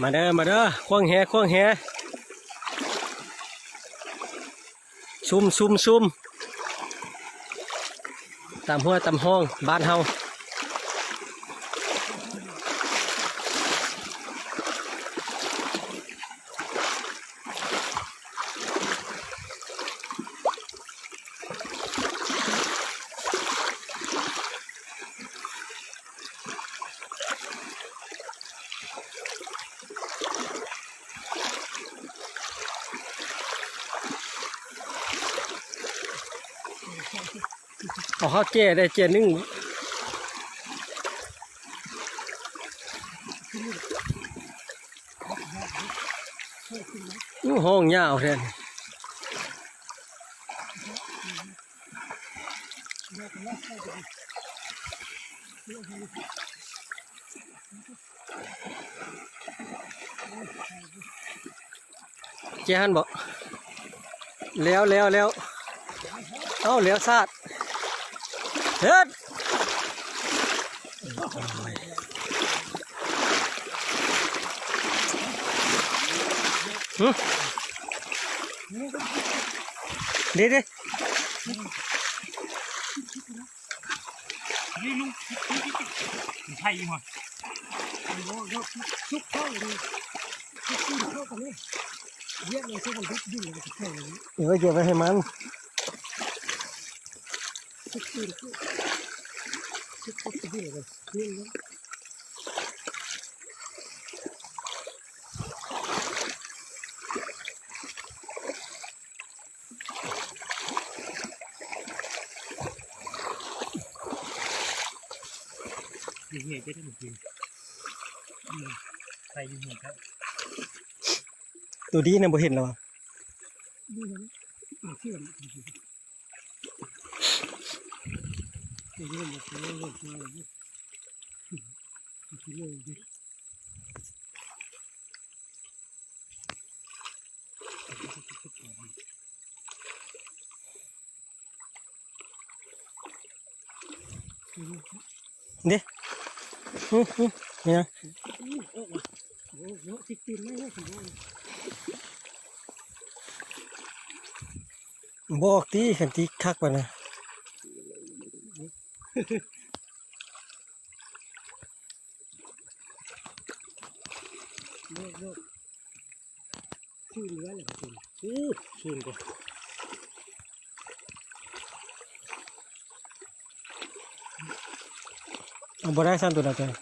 ມາເດີ ມາເດີ ຂວ້າງແຫ ຂວ້າງແຫ ຊຸ່ມ ຊຸ່ມ ຊຸ່ມ ຕາມຫ້ວຍຕາມຮ່ອງບ້ານເຮົາ. ເອົາເຂົ້າແຈ້ໄດ້ ແຈ້ໜຶ້ງ. ໂອ້ ຮ້ອງຍາວແທ້. ເຈ້ຫັ້ນບໍ? ແລ້ວ ແລ້ວ ແລ້ວ ເອົ້າ ແລ້ວຊາດ ເຮັດ ໂອ້ຍ ຫຶ ເດ້ ເດ້. ນີ້ລຸງ ໄປຢູ່ຫວາ ບໍ່ ເຮົາ ຊຸກເຂົ້ານີ້ ຊຸກເຂົ້າກັນນີ້ ວຽກນີ້ ເຂົາເອົາດິບດິນ ແລ້ວກໍເຂົ້ານີ້ ເອີ ຢ່າໄປໃຫ້ມັນ ຊຸກ ຊຸກເຂົ້າດິນ ແລ້ວກໍນີ້. ຢູ່ເຫດເດ້ ເມື່ອກີ້ ອືມ ໄປຢູ່ເຫດແລ້ວ ໂຕດີນະ ບໍ່ເຫັນແລ້ວຫວາ ບໍ່ເຫັນ ເຊື່ອມ ເດ້ ຫຶ ຫຶ ນີ້ນະ ບໍ່ອອກຕິ ຄັນຕິຄັກປານນັ້ນ. ໂອ້ ສູງກວ່າ ເອົາບໍ່ໄດ້ຊ້ຳໂຕນັ້ນ.